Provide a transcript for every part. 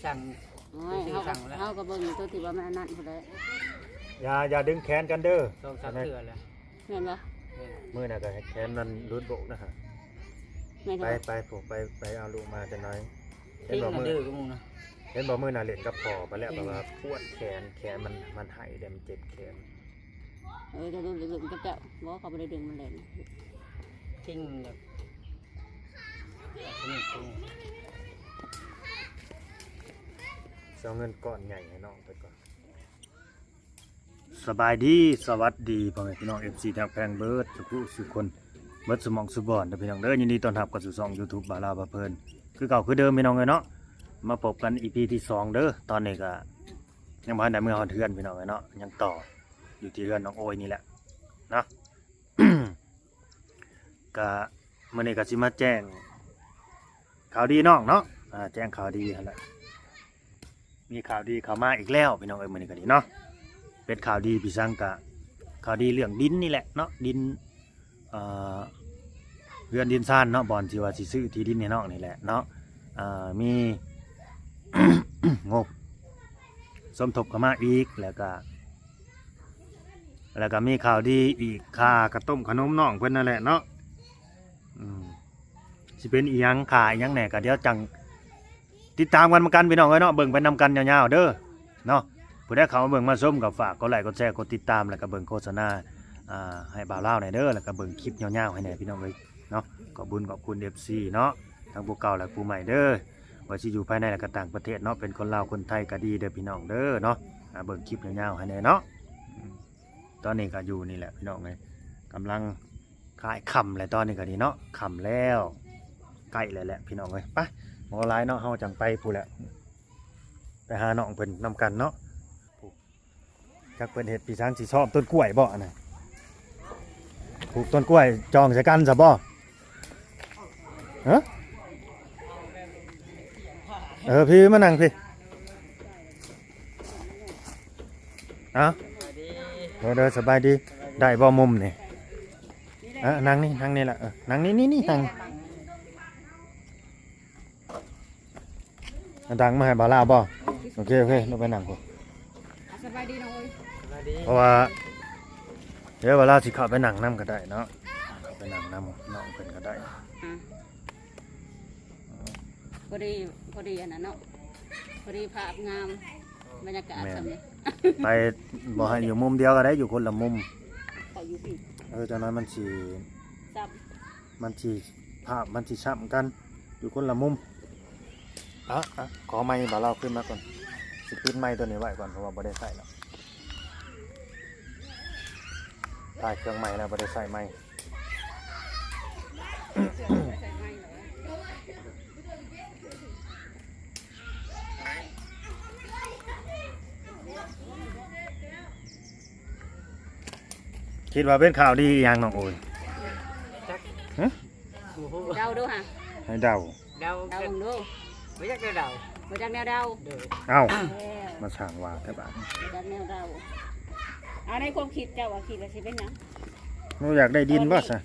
ສັ່ງ ໂອ້ຍ ຊື້ ເຮົາ ສັ່ງແລ້ວ ເຮົາກໍເບິ່ງຢູ່ຕົວທີ່ວ່າມັນອັນນັ້ນພຸ້ນແຫຼະ. ຢ່າ ຢ່າດຶງແຂນກັນເດີ ສອງສາມເທື່ອແລ້ວ ແມ່ນບໍ່? ແມ່ນ ມື້ນັ້ນກໍໃຫ້ແຂນມັນຫຼຸດໂບກນະຮະ. ແມ່ນ ໄປ ໄປ ໄປ ໄປເອົາລູກມາຈັກໜ່ອຍ. ເຫັນບໍ່ມື້ ເຫັນບໍ່ມື້ນັ້ນຫຼິ້ນກັບພໍ່ໄປແລ້ວ ແບບວ່າປວດແຂນ ແຂນມັນ ມັນໄຫ້ເດ້ ມັນເຈັບແຂນ. ເອີ ຈະລຸ້ນ ລຸ້ນກັບເຈົ້າ ບໍ່ ເຂົາບໍ່ໄດ້ດຶງມັນເລີຍ ຖິ້ມແບບ ຊິເອົາເງິນກ້ອນໃຫຍ່ໃຫ້ນ້ອງໄປກ່ອນ. ສະບາຍດີ ສະຫວັດດີ ພໍ່ແມ່ພີ່ນ້ອງ ເອັຟຊີ ທີ່ຮັກແພງເບິດສູ່ຜູ້ສູ່ຄົນ ເບິດສູ່ໝ່ອງສູ່ບ່ອນເດີພີ່ນ້ອງເດີ. ຍິນດີຕ້ອນຮັບເຂົ້າສູ່ຊ່ອງຢູທູບບ່າວລາວພາເພີນ ຄືເກົ່າຄືເດີມພີ່ນ້ອງເອີຍເນາະ. ມາພົບກັນອີພີທີສອງເດີ. ຕອນນີ້ກະຍັງບໍ່ທັນໄດ້ເມືອຮອດເຮືອນພີ່ນ້ອງເອີຍເນາະ ຍັງຕໍ່ ຢູ່ທີ່ເຮືອນນ້ອງໂອຍນີ້ແຫຼະເນາະ. ກະມື້ນີ້ກະຊິມາແຈ້ງຂ່າວດີນ້ອງເນາະ ອ່າ ແຈ້ງຂ່າວດີຫັ້ນແຫຼະ. ມີຂ່າວດີເຂົ້າມາອີກແລ້ວພີ່ນ້ອງເອີຍ ມື້ນີ້ກະດີເນາະ. ເປັນຂ່າວດີ ພີ່ສັງ ກະຂ່າວດີເລື່ອງດິນນີ້ແຫຼະເນາະ ດິນ ເອີ ເຮືອນດິນຊານເນາະ ບ່ອນທີ່ວ່າຊິຊື້ທີ່ດິນໃຫ້ນ້ອງນີ້ແຫຼະເນາະ. ເອີ ມີງົບສົມທົບເຂົ້າມາອີກ ແລ້ວກະ ແລ້ວກະມີຂ່າວດີອີກ ຄ່າຂະຕົ້ມຂະໜົມນ້ອງເພິ່ນນັ້ນແຫຼະເນາະ. ອືມ ຊິເປັນອີ່ຫຍັງ ຄ່າອີ່ຫຍັງແດ່ ກະດຽວຈັ່ງຕິດຕາມກັນນຳກັນພີ່ນ້ອງເອີຍເນາະ. ເບິ່ງໄປນຳກັນຍາວໆເດີເນາະ. ຜູ້ໃດເຂົ້າມາເບິ່ງມາຊົມກໍຝາກກົດໄລກົດແຊ ກົດຕິດຕາມ ແລ້ວກໍເບິ່ງໂຄສະນາ ອ່າ ໃຫ້ບ່າວລາວແດ່ເດີ ແລ້ວກໍເບິ່ງຄລິບຍາວໆໃຫ້ແດ່ພີ່ນ້ອງເອີຍເນາະ. ຂອບບຸນຂອບຄຸນ ເອັຟຊີ ເນາະ ທັງຜູ້ເກົ່າ ແລະ ຜູ້ໃໝ່ເດີ ວ່າຊິຢູ່ພາຍໃນ ແລະ ກໍຕ່າງປະເທດເນາະ. ເປັນຄົນລາວຄົນໄທກໍດີເດີພີ່ນ້ອງເດີເນາະ. ອ່າ ເບິ່ງຄລິບຍາວໆໃຫ້ແດ່ເນາະ. ຕອນນີ້ກໍຢູ່ນີ້ແຫຼະພີ່ນ້ອງເອີຍ ກຳລັງຄ້າຍຄ່ຳແລ້ວ ຕອນນີ້ກໍດີເນາະ ຄ່ຳແລ້ວ ໃກ້ແລ້ວແຫຼະພີ່ນ້ອງເອີຍ. ໄປ ບໍ່ຫຼາຍເນາະ ເຮົາຈັ່ງໄປພຸ້ນແຫຼະ ໄປຫານ້ອງເພິ່ນນຳກັນເນາະ. ຈັກເພິ່ນເຮັດ ພີ່ສັງຊິຊອມຕົ້ນກ້ວຍບໍ່ ອັນນັ້ນ ປູກຕົ້ນກ້ວຍຈອງໃສ່ກັນຊະບໍ່? ຮະ ເອີ ພີ່ມານັ່ງພີ່ ເອົາ ເດີ ເດີ ສະບາຍດີ. ໄດ້ບໍ່ມຸມນີ້? ເອີ ນັ່ງນີ້ ນັ່ງນີ້ລະ ເອີ ນັ່ງນີ້ ນີ້ ນີ້ ນັ່ງ ເອົາດັງມາໃຫ້ບ່າວລາວບໍ່? ໂອເຄ ໂອເຄ ລົງໄປນັ່ງພຸ້ນ. ສະບາຍດີນ້ອງເອີຍ ສະບາຍດີ. ເພາະວ່າ ດຽວບ່າວລາວຊິເຂົ້າໄປນັ່ງນຳກໍໄດ້ເນາະ ເຂົ້າໄປນັ່ງນຳນ້ອງເພິ່ນກໍໄດ້. ອ່າ ພໍດີ ພໍດີອັນນັ້ນເນາະ ພໍດີພາບງາມ ບັນຍາກາດ ແມ່ນ ສ່ຳນີ້ ໄປ ບໍ່ໃຫ້ຢູ່ມຸມດຽວກໍໄດ້ ຢູ່ຄົນລະມຸມ ເຂົ້າຢູ່ພີ້. ເອີ ຈັ່ງນັ້ນມັນຊິ ຊ້ຳ ມັນຊິ ພາບມັນຊິຊ້ຳກັນ ຢູ່ຄົນລະມຸມ. ອະ ອະ ຂໍໄມບ່າວລາວຂຶ້ນມາກ່ອນ ຊິປິດໄມໂຕນີ້ໄວ້ກ່ອນ ເພາະວ່າບໍ່ໄດ້ໃຊ້ແລ້ວ ຖ່າຍເຄື່ອງໃໝ່ແລ້ວ ບໍ່ໄດ້ໃຊ້ໄມ. ຄິດວ່າເປັນຂ່າວດີອີ່ຫຍັງນ້ອງໂອຍ? ຈັກ ຮະ? ບໍ່ຮູ້ ເດົາດູຫາ ໃຫ້ເດົາ ເດົາ ເດົາເບິ່ງດູ. ບໍ່ຈັກແນວເດົາ ບໍ່ຈັກແນວເດົາ. ໂດຍ ເອົ້າ ເອີ ມາສ້າງວ່າແທ້ບາດ ບໍ່ຈັກແນວເດົາ. ເອົາ ໃນຄວາມຄິດເຈົ້າວ່າ ຄິດວ່າຊິເປັນຫຍັງ? ໜູຢາກໄດ້ດິນບໍ່ຊະ?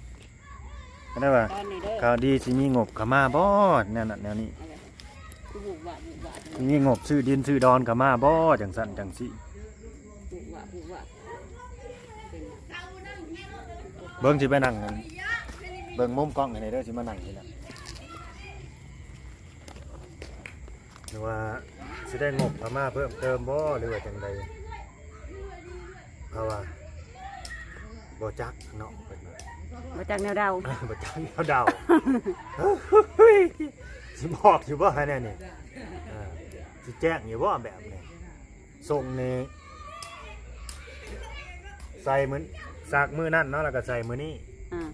ກໍໄດ້ວ່າ ຕອນນີ້ເດີ ຂ່າວດີຊິມີງົບເຂົ້າມາບໍ່ ແນວນັ້ນແນວນີ້ ເອີ ຄືວຸບວາບວຸບວາບ ຊິມີງົບຊື້ດິນຊື້ດອນເຂົ້າມາບໍ່ ຈັ່ງຊັ້ນຈັ່ງຊີ້ ວຸບວາບວຸບວາບ. ເບິ່ງຊິໄປນັ່ງ ເບິ່ງມຸມກ້ອງໃຫ້ແດ່ເດີ ຊິມານັ່ງນີ້ລະ ຫຼືວ່າຊິໄດ້ງົບເຂົ້າມາເພີ່ມເຕີມບໍ່ ຫຼືວ່າຈັ່ງໃດ? ເພາະວ່າບໍ່ຈັກເນາະ ເພິ່ນວ່າ ບໍ່ຈັກແນວເດົາ ບໍ່ຈັກແນວເດົາ. ຊິບອກຢູ່ບໍ່ໃຫ້ແນວນີ້? ເອີ ຊິແຈ້ງຢູ່ບໍ່ແບບນີ້? ສົ່ງນີ້ໃສ່ມື້ ຊັກມື້ນັ້ນເນາະ ແລ້ວກໍໃສ່ມື້ນີ້ ອ່າ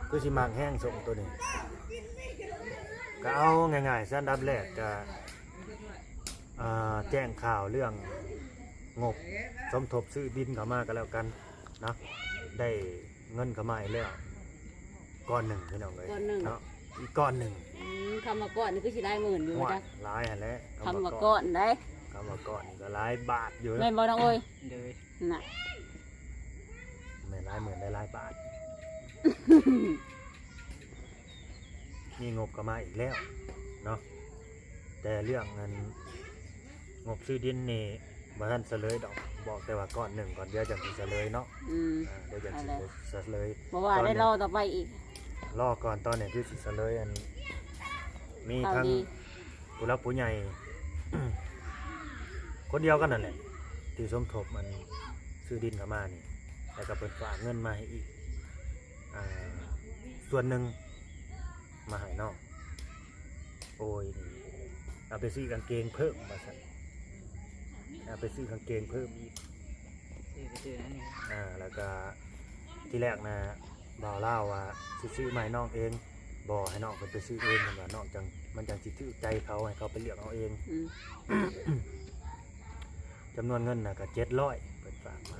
ຄືຊິມັກແຮງສົ່ງໂຕນີ້. ກໍເອົາງ່າຍໆ ອັນດັບແລກກໍ ອ່າ ແຈ້ງຂ່າວເລື່ອງງົບສົມທົບຊື້ດິນເຂົ້າມາກໍແລ້ວກັນເນາະ ໄດ້ເງິນເຂົ້າມາອີກແລ້ວກ້ອນໜຶ່ງພີ່ນ້ອງເອີຍ ກ້ອນໜຶ່ງເນາະ ອີກກ້ອນໜຶ່ງ. ອືມ ຄຳວ່າກ້ອນນີ້ຄືຊິຫຼາຍໝື່ນຢູ່ ໂອ້ຍ ຈັກ ຫຼາຍຫັ້ນແຫຼະ ຄຳວ່າກ້ອນໃດ໋ ຄຳວ່າກ້ອນນີ້ກໍຫຼາຍບາດຢູ່ ແມ່ນບໍ່ນ້ອງໂອຍ? ໂດຍ ນະ ແມ່ນຫຼາຍໝື່ນ ຫຼາຍໆບາດ ມີງົບເຂົ້າມາອີກແລ້ວເນາະ. ແຕ່ເລື່ອງອັນງົບຊື້ດິນນີ້ບໍ່ທັນສະເຫຼີຍດອກ, ບອກແຕ່ວ່າກ້ອນໜຶ່ງກ່ອນ, ດຽວຈັ່ງຊິສະເຫຼີຍເນາະ. ອືມ ອ່າ ດຽວຈັ່ງຊິສະເຫຼີຍ. ບໍ່ວ່າໄດ້ ລໍຕໍ່ໄປອີກ, ລໍກ່ອນ. ຕອນນີ້ຄືຊິສະເຫຼີຍ, ອັນ ມີທັງຜູ້ຫຼັກຜູ້ໃຫຍ່ຄົນດຽວກັນນັ້ນແຫຼະ ທີ່ສົມທົບອັນຊື້ດິນເຂົ້າມານີ້, ແລ້ວກໍເພິ່ນຝາກເງິນມາໃຫ້ອີກ ອ່າ ສ່ວນໜຶ່ງມາໃຫ້ນ້ອງໂອຍ, ເອົາໄປຊື້ກາງເກງເພີ່ມວ່າຊັ້ນ, ເອົາໄປຊື້ກາງເກງເພີ່ມອີກ. ຊື້ໄປຊື້ນັ້ນນີ້ ອ່າ ແລ້ວກໍທີແລກນະ ບ່າວລາວວ່າຊິຊື້ມາໃຫ້ນ້ອງເອງ, ບໍ່ ໃຫ້ນ້ອງເພິ່ນໄປຊື້ເອງ, ເພິ່ນວ່ານ້ອງຈັ່ງ ມັນຈັ່ງຊິຖືກໃຈເຂົາ, ໃຫ້ເຂົາໄປເລືອກເອົາເອງ. ອືມ ຈຳນວນເງິນນະກໍເຈັດຮ້ອຍ ເພິ່ນຝາກມາ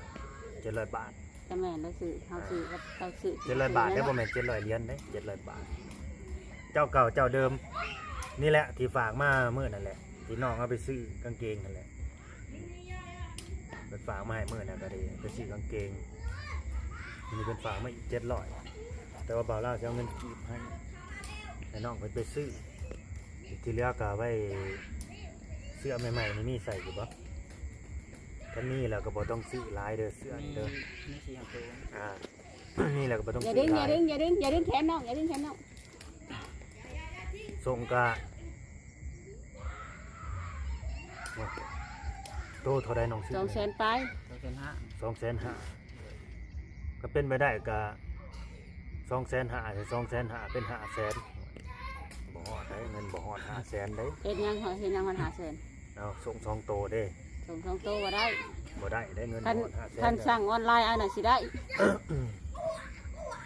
ເຈັດຮ້ອຍບາດ. ກໍແມ່ນແລ້ວ ຊື້ ເຮົາຊື້ກັບເຂົາຊື້ ເຈັດຮ້ອຍບາດເດ້, ບໍ່ແມ່ນເຈັດຮ້ອຍຫຼຽນເດ້, ເຈັດຮ້ອຍບາດ. ເຈົ້າເກົ່າເຈົ້າເດີມນີ້ແຫຼະ ທີ່ຝາກມາມື້ນັ້ນແຫຼະ ທີ່ນ້ອງເອົາໄປຊື້ກາງເກງຫັ້ນແຫຼະ. ເພິ່ນຝາກມາໃຫ້ມື້ນັ້ນກໍໄດ້ໄປຊື້ກາງເກງ, ມື້ນີ້ເພິ່ນຝາກມາອີກເຈັດຮ້ອຍ, ແຕ່ວ່າບ່າວລາວຊິເອົາເງິນກີບໃຫ້ ໃຫ້ນ້ອງເພິ່ນໄປຊື້, ທີ່ເຫຼືອກໍໄວ້ເສື້ອໃໝ່ໆ ນີ້ມີໃສ່ຢູ່ບໍ່? ຄັນມີແລ້ວກໍບໍ່ຕ້ອງຊື້ຫຼາຍເດີ ເສື້ອນີ້ເດີ. ມີ ມີສີ່ຫ້າໂຕ. ອ່າ ມີແລ້ວກໍບໍ່ຕ້ອງ ຢ່າດຶງ ຊື້ຫຼາຍ ຢ່າດຶງ ຢ່າດຶງ ຢ່າດຶງແຂນນ້ອງ ຢ່າດຶງແຂນນ້ອງ. ສົ່ງກະ ໂອ້ ໂຕເທົ່າໃດນ້ອງຊື້? ສອງແສນປາຍ ສອງແສນຫ້າ ສອງແສນຫ້າ. ກໍເປັນໄປໄດ້ກະສອງແສນຫ້າ ໃສ່ສອງແສນຫ້າ ເປັນຫ້າແສນ. ບໍ່ຮອດໄດ໋ ເງິນບໍ່ຮອດຫ້າແສນໄດ໋. ເຮັດຫຍັງ ເຮັດຫຍັງມັນຫ້າແສນ? ເອົາ ສົ່ງສອງໂຕເດ້. ສົ່ງສອງໂຕບໍ່ໄດ້ ບໍ່ໄດ້ໄດ໋ ເງິນບໍ່ຮອດຫ້າແສນ. ຄັນ ຄັນສັ່ງອອນລາຍ ອັນນັ້ນຊິໄດ້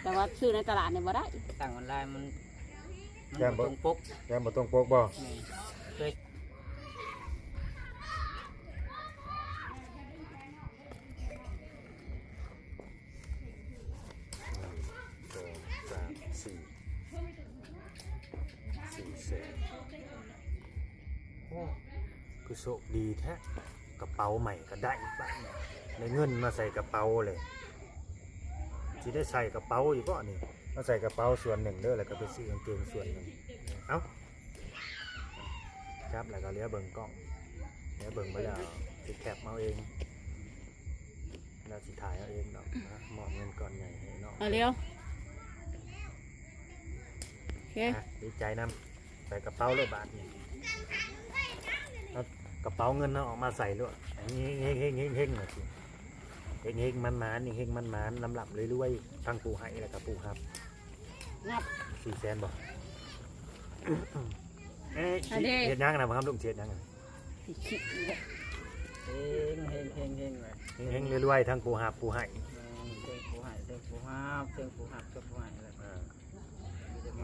ແຕ່ວ່າຊື້ໃນຕະຫຼາດນີ້ບໍ່ໄດ້. ສັ່ງອອນລາຍມັນ ມັນ ຢ້ານບໍ່ ບໍ່ຕົງປົກ ຢ້ານບໍ່ຕົງປົກບໍ່? ແມ່ນ ເຄີຍ ໜຶ່ງ ສອງ ສາມ ສີ່ ສີ່ແສນ. ໂອ້ ຄືໂຊກດີແທ້, ກະເປົາໃໝ່ກໍໄດ້ບາດນີ້, ໄດ້ເງິນມາໃສ່ກະເປົາເລີຍ. ຊິໄດ້ໃສ່ກະເປົາຢູ່ບໍ່ນີ້? ມາໃສ່ກະເປົາສ່ວນໜຶ່ງເດີ ແລ້ວກໍໄປຊື້ກາງເກງສ່ວນໜຶ່ງ. ເອົ້າ ຈັບແລ້ວກໍເລຍເບິ່ງກ້ອງ, ເລຍເບິ່ງໄປແລ້ວຊິແຄບເອົາເອງ. ລາວຊິຖ່າຍເອົາເອງດອກນະ, ມອບເງິນກ້ອນໃຫຍ່ໃຫ້ນ້ອງ. ເອົາເລວ ໂອເຄ ອ່ະ ດີໃຈນຳ. ໃສ່ກະເປົາໂລດບາດນີ້, ເອົາກະເປົາເງິນເຮົາອອກມາໃສ່ໂລດ. ເຮັງໆໆໆ ວ່າຊິ ເຮັງໆໝານໆ ເຮັງໆໝານໆ ລ່ຳໆລວຍໆ ທັງຜູ້ໃຫ້ແລ້ວກະຜູ້ຮັບ. ນັບ ສີ່ແສນບໍ່? ເອີ ອັນນີ້ ເຮັດຫຍັງນະ ບັກຄຳລຸງ ເຮັດຫຍັງນະ? ເຮັງໆໆໆ ເຮັງໆໆໆ ເຮັງໆລວຍໆ ທັງຜູ້ຮັບຜູ້ໃຫ້. ແມ່ນ ເທິງຜູ້ໃຫ້ ເທິງຜູ້ຮັບ ເທິງຜູ້ຮັບ ເທິງຜູ້ໃຫ້ແຫຼະ. ອ່າ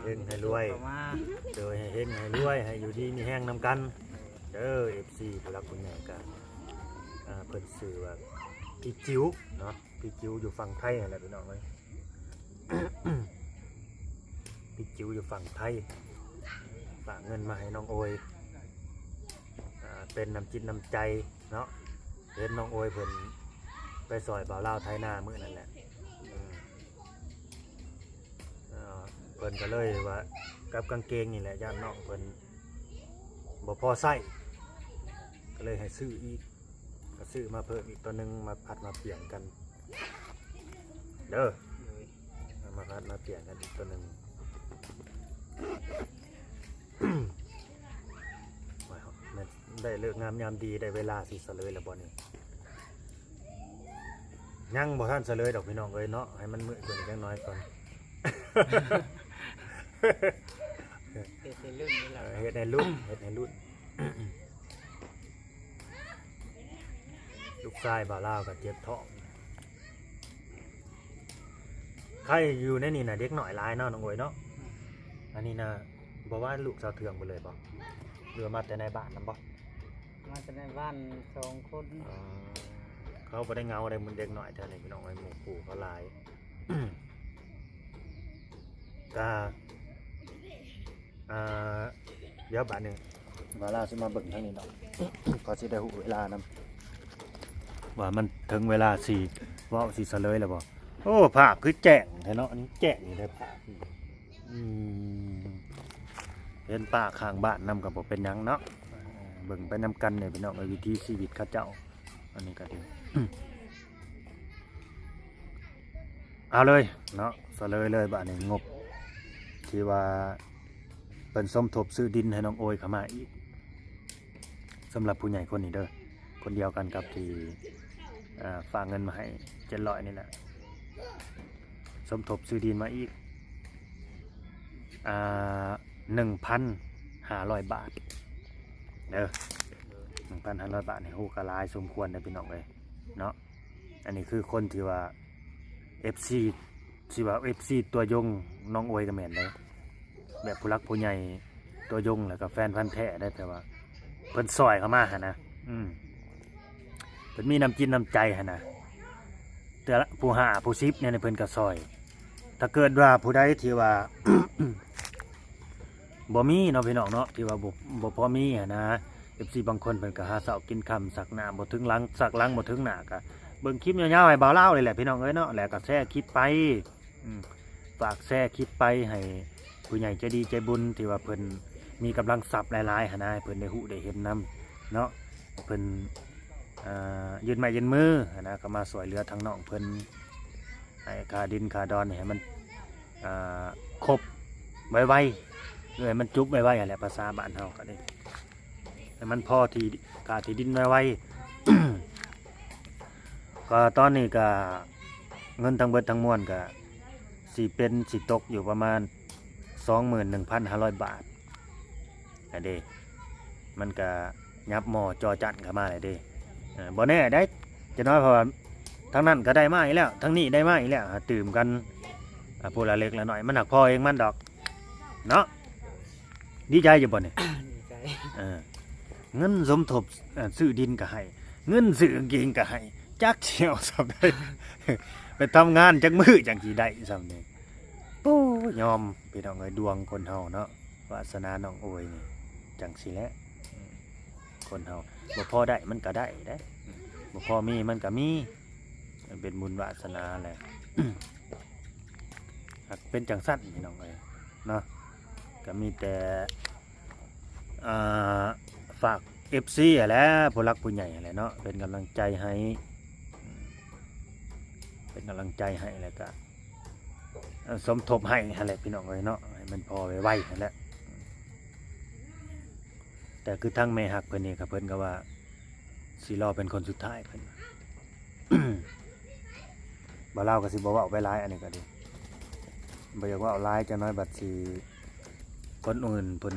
ເຮັງໃຫ້ລວຍ ເຂົ້າມາ ໂດຍ ໃຫ້ເຮັງໃຫ້ລວຍ ໃຫ້ຢູ່ດີມີແຮງນຳກັນເດີ ເອັຟຊີ ຜູ້ຫຼັກຜູ້ໃຫຍ່ກະ ອ່າ ເພິ່ນຊື່ວ່າພີ່ຈິວເນາະ, ພີ່ຈິວຢູ່ຝັ່ງໄທຫັ້ນແຫຼະ ພີ່ນ້ອງເອີຍ. ພີ່ຈິວຢູ່ຝັ່ງໄທ ຝາກເງິນມາໃຫ້ນ້ອງໂອຍ ອ່າ ເປັນນ້ຳຈິດນ້ຳໃຈເນາະ, ເຫັນນ້ອງໂອຍເພິ່ນໄປຊ່ອຍບ່າວລາວໄຖນາມື້ນັ້ນແຫຼະ. ອືມ ເອີ ເພິ່ນກໍເລີຍວ່າກັບກາງເກງນີ້ແຫຼະ ຢ້ານນ້ອງເພິ່ນບໍ່ພໍໃຊ້ ກໍເລີຍໃຫ້ຊື້ອີກ. ກໍຊື້ມາເພີ່ມອີກຕົວໜຶ່ງ ມາຜັດມາປ່ຽນກັນເດີ. ໂດຍ ເອົາມາຜັດມາປ່ຽນກັນອີກຕົວໜຶ່ງ. ໂອ້ຍ ແມ່ນໄດ້ເລີກງາມຍາມດີ ໄດ້ເວລາຊິສະເຫຼີຍແລ້ວບໍ່ນີ້? ຍັງບໍ່ທັນສະເຫຼີຍດອກພີ່ນ້ອງເອີຍເນາະ, ໃຫ້ມັນມືດກວ່ານີ້ຈັກໜ້ອຍກ່ອນ. ເຮັດໃຫ້ລຸ້ນນີ້ແຫຼະ ເອີ ເຮັດໃຫ້ລຸ້ນ ເຮັດໃຫ້ລຸ້ນ. ລູກຊາຍບ່າວລາວກໍເຈັບທ້ອງ. ໃຄຢູ່ໃນນີ້ນະ ເດັກນ້ອຍຫຼາຍເນາະ ນ້ອງໂອຍເນາະ. ອືມ ອັນນີ້ນະ ບໍ່ວ່າລູກສາວເທື່ອງເບິດເລີຍບໍ່ ຫຼືວ່າມາແຕ່ໃນບ້ານນຳບໍ່? ມາແຕ່ໃນບ້ານສອງຄົນ. ອໍ ເຂົາບໍ່ໄດ້ເຫງົາໃດ ເດັກນ້ອຍແຖວນີ້ ພີ່ນ້ອງເອີຍ ໝູ່ຄູ່ເຂົາຫຼາຍ. ກະ ອ່າ ດຽວບາດນີ້ບ່າວລາວຊິມາເບິ່ງທາງນີ້ເນາະ ກໍຊິໄດ້ຮູ້ເວລານຳ ວ່າມັນເຖິງເວລາຊິເວົ້າ ຊິສະເຫຼີຍແລ້ວບໍ່? ໂອ້ ພາບຄືແຈ້ງແທ້ເນາະ, ອັນນີ້ແຈ້ງຢູ່ໃດ໋ພາບ. ອືມ ເຫັນປ້າຂ້າງບ້ານນຳກໍບໍ່ເປັນຫຍັງເນາະ. ເບິ່ງໄປນຳກັນເດີພີ່ນ້ອງເອີຍ ວິຖີຊີວິດເຂົາເຈົ້າ. ອັນນີ້ກໍດີ ເອົາເລີຍເນາະ ສະເລີຍເລີຍບາດນີ້ ງົບທີ່ວ່າເພິ່ນສົມທົບຊື້ດິນໃຫ້ນ້ອງໂອຍເຂົ້າມາອີກ ສຳລັບຜູ້ໃຫຍ່ຄົນນີ້ເດີ ຄົນດຽວກັນກັບທີ່ ເອີ ຝາກເງິນມາໃຫ້ເຈັດຮ້ອຍນີ້ແຫຼະ ສົມທົບຊື້ດິນມາອີກ ອ່າ ໜຶ່ງພັນຫ້າຮ້ອຍບາດເດີ ໜຶ່ງພັນຫ້າຮ້ອຍບາດນີ້ ໂຫ ກໍຫຼາຍສົມຄວນເດີພີ່ນ້ອງເອີຍເນາະ. ອັນນີ້ຄືຄົນທີ່ວ່າ ເອັຟຊີ ຊິວ່າ ເອັຟຊີ ຕັວຍົງນ້ອງໂອຍກໍແມ່ນເດ້ ແບບຜູ້ຫຼັກຜູ້ໃຫຍ່ຕົວຍົງ ແລ້ວກໍແຟນພັນແທ້ໄດ້ ແປວ່າເພິ່ນຊ່ອຍເຂົ້າມາຫັ້ນນະ ອືມ ເພິ່ນມີນ້ຳຈິດນ້ຳໃຈຫັ້ນນະ ແຕ່ລະຜູ້ຫ້າຜູ້ສິບແນວນີ້ເພິ່ນກໍຊ່ອຍ. ຖ້າເກີດວ່າຜູ້ໃດທີ່ວ່າ ບໍ່ມີເນາະພີ່ນ້ອງເນາະ ທີ່ວ່າບໍ່ ບໍ່ພໍມີຫັ້ນນະ ເອັຟຊີ ບາງຄົນເພິ່ນກໍຫາເຊົ້າກິນຄ່ຳ ສັກໜ້າບໍ່ເຖິງຫຼັງ ສັກຫຼັງບໍ່ເຖິງໜ້າ ກໍເບິ່ງຄລິບຍາວໆໃຫ້ບ່າວລາວນີ້ແຫຼະພີ່ນ້ອງເອີຍເນາະ ແລ້ວກໍແຊຄລິບໄປ ອືມ ຝາກແຊຄລິບໄປໃຫ້ຜູ້ໃຫຍ່ໃຈດີໃຈບຸນ ທີ່ວ່າເພິ່ນມີກຳລັງຊັບຫຼາຍໆຫັ້ນນະ ໃຫ້ເພິ່ນໄດ້ຮູ້ໄດ້ເຫັນນຳເນາະ ເພິ່ນ ອ່າ ຍື່ນໄມ້ຍື່ນມືຫັ້ນນະ ເຂົ້າມາຊ່ວຍເຫຼືອທາງນ້ອງເພິ່ນ ໃຫ້ຄ່າດິນຄ່າດອນໃຫ້ມັນ ອ່າ ຄົບໄວໆ ຫຼືໃຫ້ມັນຈຸບໄວໆຫັ້ນແຫຼະ ພາສາບ້ານເຮົາກໍໄດ້ ໃຫ້ມັນພໍທີ່ຄ່າທີ່ດິນໄວໆ. ກໍຕອນນີ້ກໍເງິນທັງເບິດທັງມວນກໍຊິເປັນ ຊິຕົກຢູ່ປະມານສອງໝື່ນໜຶ່ງພັນຫ້າຮ້ອຍບາດຫັ້ນເດ້ ມັນກໍຫຍັບໝໍ້ຈໍຈັນເຂົ້າມາແລ້ວເດ້. ເອີ ບໍ່ແນ່ໃດ໋ ຈັກໜ້ອຍ ເພາະວ່າທາງນັ້ນກໍໄດ້ມາອີກແລ້ວ ທາງນີ້ໄດ້ມາອີກແລ້ວ ຫາຕື່ມກັນ ອ່າ ຜູ້ລະເລັກລະນ້ອຍ ມັນຫາກພໍເອງມັນດອກເນາະ. ດີໃຈຢູ່ບໍ່ນີ້? ດີໃຈ. ເອີ ເງິນສົມທົບ ເອີ ຊື້ດິນກໍໃຫ້ ເງິນຊື້ກາງເກງກໍໃຫ້ ຈັກຊິເອົາສ່ຳໃດ ໄປທຳງານຈັກມື້ຈັ່ງຊິໄດ້ສ່ຳນີ້. ໂອ້ ຍອມພີ່ນ້ອງເອີຍ ດວງຄົນເຮົາເນາະ ວາສະໜານ້ອງໂອຍນີ້ ຈັ່ງຊີ້ແຫຼະ ອືມ ຄົນເຮົາ ບໍ່ພໍໄດ້ມັນກໍໄດ້ເດ້ ອືມ ບໍ່ພໍມີມັນກໍມີ ມັນເປັນບຸນວາສະໜາແຫຼະ ຫາກເປັນຈັ່ງຊັ້ນພີ່ນ້ອງເອີຍເນາະ. ກໍມີແຕ່ ອ່າ ຝາກເອັຟຊີຫັ້ນແຫຼະ ຜູ້ຫຼັກຜູ້ໃຫຍ່ຫັ້ນແຫຼະເນາະ ເປັນກຳລັງໃຈໃຫ້ ເປັນກຳລັງໃຈໃຫ້ ແລ້ວກະ ເອີ ສົມທົບໃຫ້ຫັ້ນແຫຼະພີ່ນ້ອງເອີຍເນາະ ໃຫ້ມັນພໍໄວໆຫັ້ນແຫຼະ. ແຕ່ຄືທາງແມ່ຮັກເພິ່ນນີ້ ກໍເພິ່ນກໍວ່າຊິລໍເປັນຄົນສຸດທ້າຍເພິ່ນ ບ່າວລາວກໍຊິບໍ່ເວົ້າໄປຫຼາຍ ອັນນີ້ກໍດີ ບໍ່ຢາກເວົ້າຫຼາຍ ຈັກໜ້ອຍບັດຊິຄົນອື່ນເພິ່ນ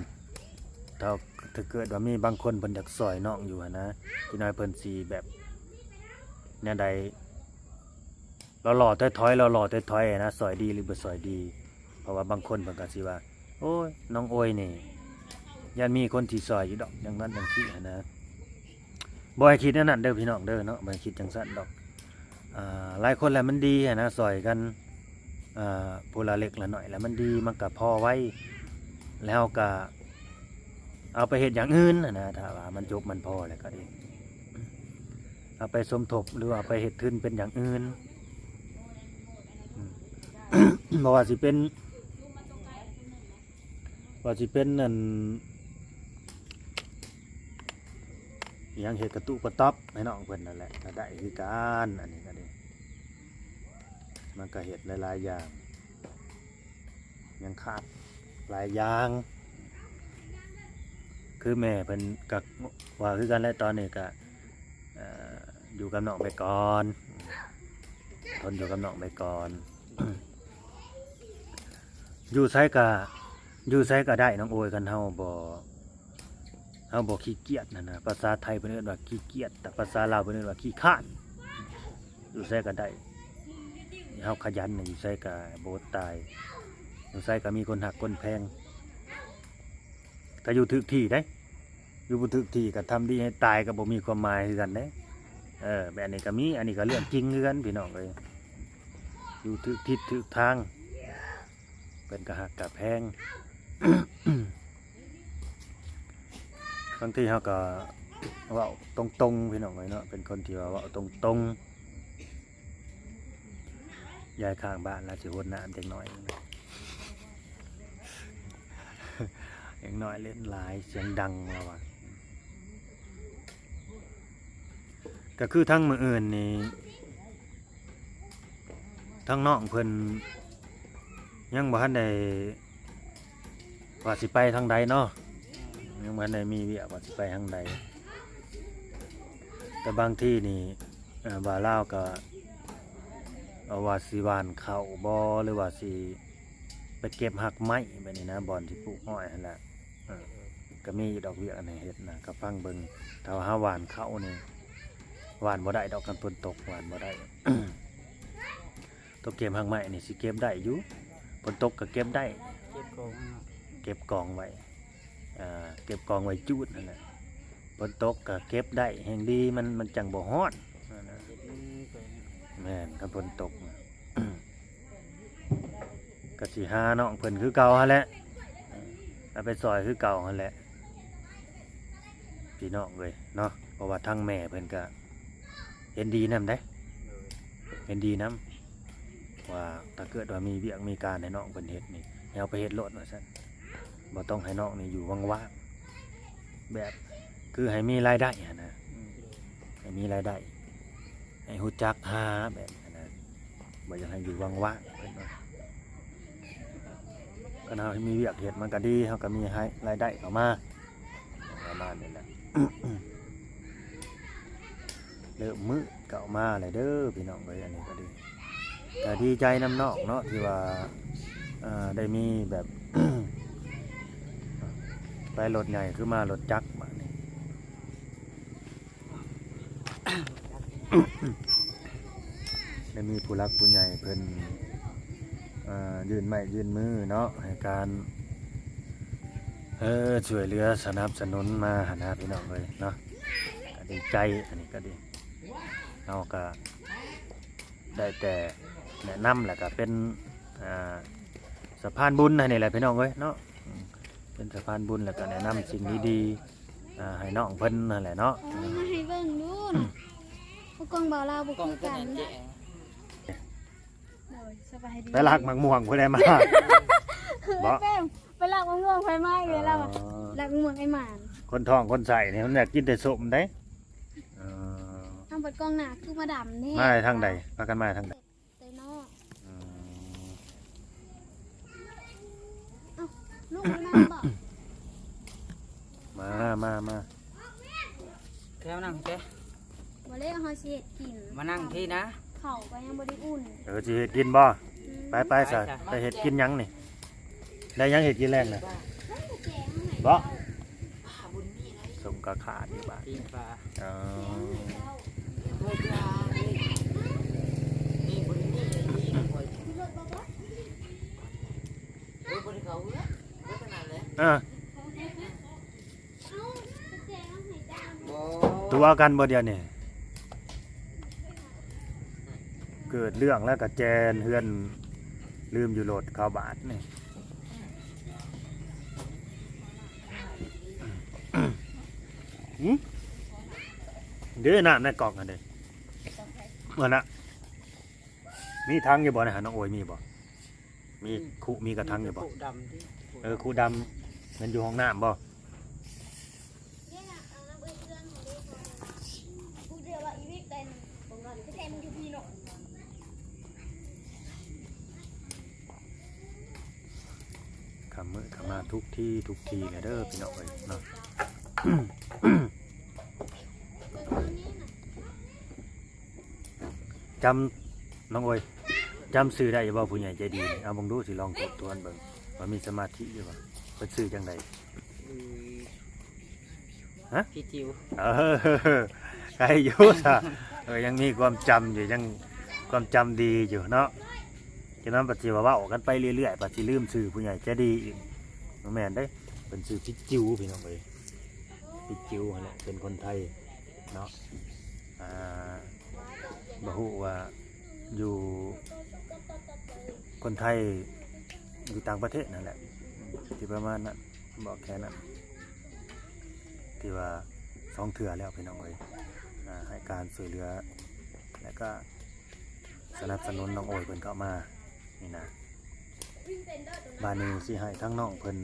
ຖ້າ ຖ້າເກີດວ່າມີບາງຄົນເພິ່ນຢາກຊ່ອຍນ້ອງຢູ່ຫັ້ນນະ ຈັກໜ້ອຍເພິ່ນຊິແບບແນວໃດ ຫຼໍ່ໆຖອຍໆ ຫຼໍ່ໆຖອຍໆນະ ຊ່ອຍດີຫຼືບໍ່ຊ່ອຍດີ. ເພາະວ່າບາງຄົນເພິ່ນກໍຊິວ່າ ໂອ້ຍ ນ້ອງໂອຍນີ້ ຢ້ານມີຄົນທີ່ຊ່ອຍຢູ່ດອກ ຈັ່ງນັ້ນຈັ່ງຊີ້ຫັ້ນນະ. ບໍ່ໃຫ້ຄິດແນວນັ້ນເດີພີ່ນ້ອງເດີເນາະ ບໍ່ໃຫ້ຄິດຈັ່ງຊັ້ນດອກ. ອ່າ ຫຼາຍຄົນແຫຼະມັນດີຫັ້ນນະ ຊ່ອຍກັນ ອ່າ ຜູ້ລະເລັກລະນ້ອຍ ແລ້ວມັນດີ ມັນກໍພໍໄວ ແລ້ວເຮົາກໍເອົາໄປເຮັດຢ່າງອື່ນຫັ້ນນະ ຖ້າວ່າມັນຈົບມັນພໍແລ້ວກໍດີ ເອົາໄປສົມທົບ ຫຼືວ່າເອົາໄປເຮັດທຶນເປັນຢ່າງອື່ນ ອືມ ບໍ່ວ່າຊິເປັນ ວ່າຊິເປັນອັນ ອີຫຍັງ ເຮັດກະຕຸກະຕັອບໃຫ້ນ້ອງເພິ່ນນັ້ນແຫຼະ ກໍໄດ້ຄືກັນ. ອັນນີ້ກໍດີ ມັນກໍເຮັດຫຼາຍໆຢ່າງ ຍັງຂາດຫຼາຍຢ່າງ ຄືແມ່ເພິ່ນກໍວ່າຄືກັນແຫຼະ ຕອນນີ້ກໍ ເອີ ຢູ່ກັບນ້ອງໄປກ່ອນ ທົນຢູ່ກັບນ້ອງໄປກ່ອນ. ຢູ່ໃສກະ ຢູ່ໃສກະໄດ້ນ້ອງໂອຍ ຄັນເຮົາບໍ່ ເຮົາບໍ່ຂີ້ກຽດຫັ້ນນະ. ພາສາໄທເພິ່ນເອີ້ນວ່າຂີ້ກຽດ ແຕ່ພາສາລາວເພິ່ນເອີ້ນວ່າຂີ້ຄ້ານ. ຢູ່ໃສກະໄດ້ ເຮົາຂະຫຍັນ ຢູ່ໃສກະບໍ່ອົດຕາຍ ຢູ່ໃສກະມີຄົນຮັກຄົນແພງ. ກະຢູ່ຖືກທີ່ເດ້ ຢູ່ບໍ່ຖືກທີ່ກໍທຳດີໃຫ້ຕາຍກໍບໍ່ມີຄວາມໝາຍຄືກັນເດ້. ເອີ ແບບນີ້ກໍມີ ອັນນີ້ກໍເລື່ອງຈິງຄືກັນພີ່ນ້ອງເອີຍ. ຢູ່ຖືກທິດຖືກທາງ ເພິ່ນກໍຮັກກໍແພງ. ບາງທີເຮົາກໍເວົ້າຕົງໆ ພີ່ນ້ອງເອີຍເນາະ ເປັນຄົນທີ່ວ່າເວົ້າຕົງໆ. ຍາຍຂ້າງບ້ານລາວຊິຫົດນ້ຳຈັກໜ້ອຍ ເດັກນ້ອຍຫຼິ້ນຫຼາຍ ສຽງດັງລາວວ່າ. ກໍຄືທັງມື້ອື່ນນີ້ ທັງນ້ອງເພິ່ນຍັງບໍ່ທັນໄດ້ວ່າຊິໄປທາງໃດເນາະ, ຍັງບໍ່ທັນໄດ້ມີວຽກວ່າຊິໄປທາງໃດ. ແຕ່ບາງທີນີ້ ເອີ ບ່າວລາວກໍ ເອີ ວ່າຊິຫວ່ານເຂົ້າບໍ ຫຼືວ່າຊິໄປເກັບຮາກໄມ້ແບບນີ້ນະ, ບ່ອນທີ່ປູກອ້ອຍຫັ້ນແຫຼະ. ເອີ ກໍມີຢູ່ດອກວຽກອັນໃຫ້ເຮັດນະ, ກໍຟັງເບິ່ງ. ຖ້າວ່າເຮົາຫວ່ານເຂົ້ານີ້ ຫວ່ານບໍ່ໄດ້ດອກ, ຄັນຝົນຕົກຫວ່ານບໍ່ໄດ້. ຕົກເກັບຮາກໄມ້ນີ້ຊິເກັບໄດ້ຢູ່, ຝົນຕົກກໍເກັບໄດ້, ເກັບກອງ ເກັບກອງໄວ້ ອ່າ ເກັບກອງໄວ້ຈູດຫັ້ນແຫຼະ. ຝົນຕົກກໍເກັບໄດ້ແຮງດີ, ມັນ ມັນຈັ່ງບໍ່ຮ້ອນ. ແມ່ນ, ຄັນຝົນຕົກນະ ກໍຊິຫານ້ອງເພິ່ນຄືເກົ່າຫັ້ນແຫຼະ, ເອົາໄປຊ່ອຍຄືເກົ່າຫັ້ນແຫຼະ ພີ່ນ້ອງເອີຍເນາະ. ເພາະວ່າທາງແມ່ເພິ່ນກໍເຫັນດີນຳເດ້, ເຫັນດີນຳ ວ່າຖ້າເກີດວ່າມີວຽກມີການໃຫ້ນ້ອງເພິ່ນເຮັດນີ້ ໃຫ້ເອົາໄປເຮັດໂລດວ່າຊັ້ນ, ບໍ່ຕ້ອງໃຫ້ນ້ອງນີ້ຢູ່ວ່າງໆ, ແບບຄືໃຫ້ມີລາຍໄດ້ຫັ້ນນະ, ໃຫ້ມີລາຍໄດ້ ໃຫ້ຮູ້ຈັກຫາແບບນັ້ນນະ, ບໍ່ຢາກໃຫ້ຢູ່ວ່າງໆ ເພິ່ນວ່າ. ຄັນເຮົາມີວຽກເຮັດມັນກໍດີ, ເຮົາກໍມີໃຫ້ລາຍໄດ້ເຂົ້າມາ ປະມານນີ້ແຫຼະ. ເລີ່ມມື້ເຂົ້າມາແລ້ວເດີພີ່ນ້ອງເອີຍ, ອັນນີ້ກໍດີ ກໍດີໃຈນຳນ້ອງເນາະ ທີ່ວ່າ ເອີ ໄດ້ມີແບບ ໄປລົດໃຫຍ່ ຄືມາລົດຈັກບາດນີ້. ໄດ້ມີຜູ້ຫຼັກຜູ້ໃຫຍ່ເພິ່ນ ເອີ ຍື່ນໄມ້ຍື່ນມືເນາະ ໃຫ້ການ ເອີ ຊ່ວຍເຫຼືອສະໜັບສະໜູນມາຫັ້ນນະ ພີ່ນ້ອງເອີຍເນາະ, ກໍດີໃຈ. ອັນນີ້ກໍດີ ເຮົາກໍໄດ້ແຕ່ແນະນຳ ແລ້ວກໍເປັນ ອ່າ ສະພານບຸນໃຫ້ນີ້ແຫຼະ ພີ່ນ້ອງເອີຍເນາະ, ເປັນສະພານບຸນ ແລ້ວກໍແນະນຳສິ່ງດີໆ ອ່າ ໃຫ້ນ້ອງເພິ່ນຫັ້ນແຫຼະເນາະ. ເອີ ມາໃຫ້ເບິ່ງດູນະ ເອົາກ້ອງບ່າວລາວບໍ່ຄືກັນ. ໂດຍ ສະບາຍດີ. ໄປລັກໝາກມ່ວງຜູ້ໃດມາ? ບໍ່ ໄປລັກໝາກມ່ວງໃຜມາອີກແລ້ວ? ອໍ ລັກໝາກມ່ວງໄອ້ໝານ. ຄົນທ້ອງຄົນໄສ້ນີ້ມັນຢາກກິນແຕ່ສົ້ມເດ້. ເອີ ທາງເປີດກ້ອງໜ້າຄືມາດຳແທ້. ມາທາງໃດ? ພາກັນມາທາງໃດ? ແຕ່ນອກ. ອືມ ເອົ້າ ລູກມານຳບໍ່? ມາ ມາ ມາ ແຖວນັ່ງແກ. ບໍ່ແລ້ວເຮົາຊິເຮັດກິນ. ມານັ່ງພີ້ນະ. ເຂົ້າກໍຍັງບໍ່ໄດ້ອຸ່ນ. ເອີ ຊິເຮັດກິນບໍ່? ອືມ ໄປ ໄປຊະ. ໄປຊະ ໄປເຮັດກິນຫຍັງນີ້? ໄດ້ຫຍັງເຮັດກິນແລງນະ? ບໍ່ ສົ້ມກໍຂາດຢູ່ບາດ. ປີ້ງປາ. ອໍ ເອີ ຕົວະກັນບໍ່ດຽວນີ້? ເກີດເລື່ອງແລ້ວກໍແຈນເຮືອນ ລືມຢູ່ລົດເຂົາບາດນີ້. ຫື ເດ້ ນ້ຳໃນກອກຫັ້ນເດ້ ເອີນະ. ມີຖັງຢູ່ບໍ່ນະ? ນ້ອງໂອຍມີບໍ່? ມີ ອືມ ຄຸ ມີກະຖັງຢູ່ບໍ່? ຄຸດຳຕິ? ເອີ ຄຸດຳ. ແມ່ນຢູ່ຫ້ອງນ້ຳບໍ່? ຄ່ຳມື້ຄ່ຳມາທຸກທີທຸກທີແຫຼະເດີພີ່ນ້ອງເອີຍເນາະ. ຈຳ ນ້ອງໂອຍ ຈຳຊື່ໄດ້ຢູ່ບໍ່ ຜູ້ໃຫຍ່ໃຈດີນີ້? ເອົາເບິ່ງດູ ຊິລອງທົບທວນເບິ່ງວ່າມີສະມາທິຢູ່ບໍ່. ເພິ່ນຊື່ຈັ່ງໃດ? ອືມ ຮະ? ພີ່ຈິວ. ເອີ ໃກ້ຢູ່ຊະ. ເອີ ຍັງມີຄວາມຈຳຢູ່ ຍັງຄວາມຈຳດີຢູ່ເນາະ. ຈະນຳປະຕິວ່າເວົ້າກັນໄປເລື້ອຍໆ ປະຕິລືມຊື່ຜູ້ໃຫຍ່ໃຈດີອີກ. ບໍ່ແມ່ນເດ້ ເພິ່ນຊື່ພີ່ຈິວ ພີ່ນ້ອງເອີຍ. ພີ່ຈິວຫັ້ນແຫຼະ ເປັນຄົນໄທເນາະ. ອ່າ ບໍ່ຮູ້ວ່າຢູ່ ຄົນໄທຢູ່ຕ່າງປະເທດນັ້ນແຫຼະ ທີ່ປະມານນັ້ນ ບອກແຄ່ນັ້ນ. ທີ່ວ່າສອງເທື່ອແລ້ວ ພີ່ນ້ອງເອີຍ ອ່າ ໃຫ້ການຊ່ວຍເຫຼືອ ແລ້ວກໍສະໜັບສະໜູນນ້ອງໂອຍເພິ່ນເຂົ້າມານີ້ນະ. ບາດນີ້ຊິໃຫ້ທາງນ້ອງເພິ່ນ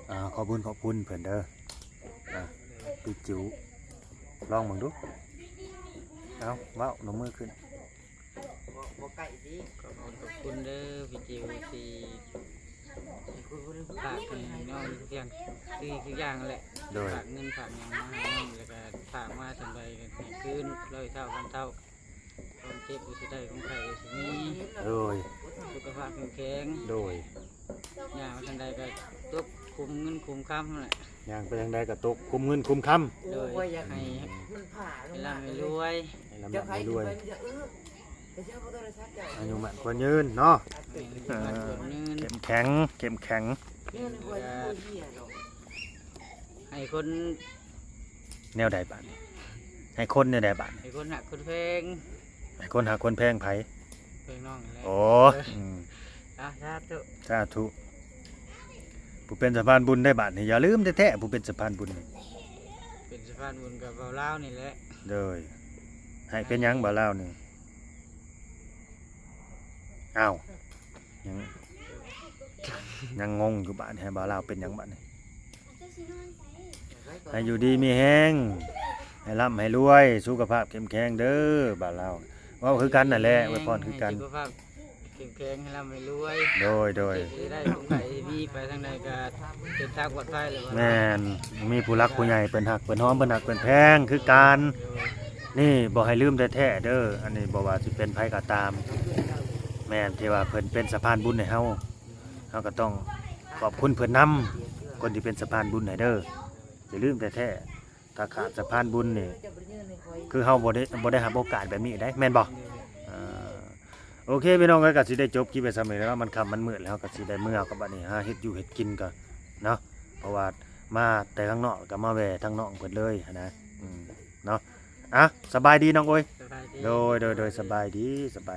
ອ່າ ຂອບບຸນຂອບຄຸນເພິ່ນເດີ ອ່າ ພີ່ຈິວ ລອງເບິ່ງດູ. ເອົາ ເວົ້າ ໜຸ່ມມືຂຶ້ນ. ບໍ່ ບໍ່ໃກ້ຕິ. ຂອບຄຸນ ຂອບຄຸນເດີພີ່ຈິວທີ່ຝາກໃຫ້ນ້ອງທຸກຢ່າງ ຄືທຸກຢ່າງແຫຼະ. ໂດຍ ຝາກເງິນຝາກຫຍັງມາໃຫ້ນ້ອງ ແລ້ວກໍຝາກມາສ່ຳໃດກໍໃຫ້ຄືນຮ້ອຍເທົ່າພັນເທົ່າ. ຄວາມເຈັບບໍ່ຊິໄດ້ ຄວາມໄຂ້ບໍ່ຊິມີ. ໂດຍ ສຸຂະພາບເຂັ້ມແຂງ. ໂດຍ ຍ່າງໄປທາງໃດກໍຕົກຂຸມເງິນຂຸມຄຳຫັ້ນແຫຼະ. ຍ່າງໄປທາງໃດກໍຕົກຂຸມເງິນຂຸມຄຳ. ໂດຍ ໃຫ້ ໃຫ້ລ່ຳໃຫ້ລວຍ ໃຫ້ລ່ຳໃຫ້ລວຍ ອາຍຸໝັ້ນຂວັນຍືນເນາະ. ແມ່ນ ອາຍຸໝັ້ນຂວັນຍືນ ເຂັ້ມແຂງ ເຂັ້ມແຂງ ໃຫ້ຄົນ ແນວໃດບາດນີ້? ໃຫ້ຄົນແນວໃດບາດນີ້? ໃຫ້ຄົນຮັກຄົນແພງ. ໃຫ້ຄົນຮັກຄົນແພງໃຜ? ແພງນ້ອງນີ້ແຫຼະ. ໂອ້ ເອີ ອືມ ສາທຸ ສາທຸ. ຜູ້ເປັນສະພານບຸນໄດ້ບາດນີ້ ຢ່າລືມແທ້ໆ ຜູ້ເປັນສະພານບຸນ. ເປັນສະພານບຸນກັບບ່າວລາວນີ້ແຫຼະ. ໂດຍ ໃຫ້ເປັນຫຍັງບ່າວລາວນີ້? ອ້າວ ຍັງ ຍັງງົງຢູ່ບາດນີ້ ໃຫ້ບ່າວລາວເປັນຫຍັງບາດນີ້? ໃຫ້ຢູ່ດີມີແຮງ ໃຫ້ລ່ຳໃຫ້ລວຍ ສຸຂະພາບເຂັ້ມແຂງເດີບ່າວລາວ. ເວົ້າຄືກັນນັ້ນແຫຼະ ອວຍພອນຄືກັນ. ສຸຂະພາບເຂັ້ມແຂງ ໃຫ້ລ່ຳໃຫ້ລວຍ. ໂດຍ ໂດຍ ຊິໄດ້ຄວາມໄຂ້ມີໄປທາງໃດກໍເດີນທາງປອດໄພແລ້ວ. ແມ່ນ ມີຜູ້ຫຼັກຜູ້ໃຫຍ່ເພິ່ນຮັກເພິ່ນຫອມ ເພິ່ນຮັກເພິ່ນແພງຄືກັນ. ໂດຍ ນີ້ບໍ່ໃຫ້ລືມແທ້ໆເດີ ອັນນີ້ບໍ່ວ່າຊິເປັນໃຜກໍຕາມ. ແມ່ນ ທີ່ວ່າເພິ່ນເປັນສະພານບຸນໃຫ້ເຮົາ ເຮົາກໍຕ້ອງຂອບຄຸນເພິ່ນນຳ ຄົນທີ່ເປັນສະພານບຸນໃຫ້ເດີ. ຢ່າລືມແທ້ໆ ຖ້າຂາດສະພານບຸນນີ້ ຄືເຮົາບໍ່ໄດ້ ບໍ່ໄດ້ຮັບໂອກາດແບບນີ້ໄດ໋ ແມ່ນບໍ່? ອ່າ ໂອເຄ ພີ່ນ້ອງເອີຍ ກໍຊິໄດ້ຈົບຄລິບໄວ້ສ່ຳນີ້ແລ້ວເນາະ. ມັນຄ່ຳມັນມືດແລ້ວ ເຮົາກໍຊິໄດ້ເມືອກັບບັດນີ້ ຫາເຮັດຢູ່ເຮັດກິນກ່ອນເນາະ ເພາະວ່າມາແຕ່ທາງນອກ ກໍມາແວ່ທາງນ້ອງເພິ່ນເລີຍຫັ້ນນະ. ອືມ ເນາະ ອ່ະ ສະບາຍດີນ້ອງໂອ້ຍ. ສະບາຍດີ. ໂດຍ ໂດຍ ໂດຍ ສະບາຍດີ ສະບາຍ.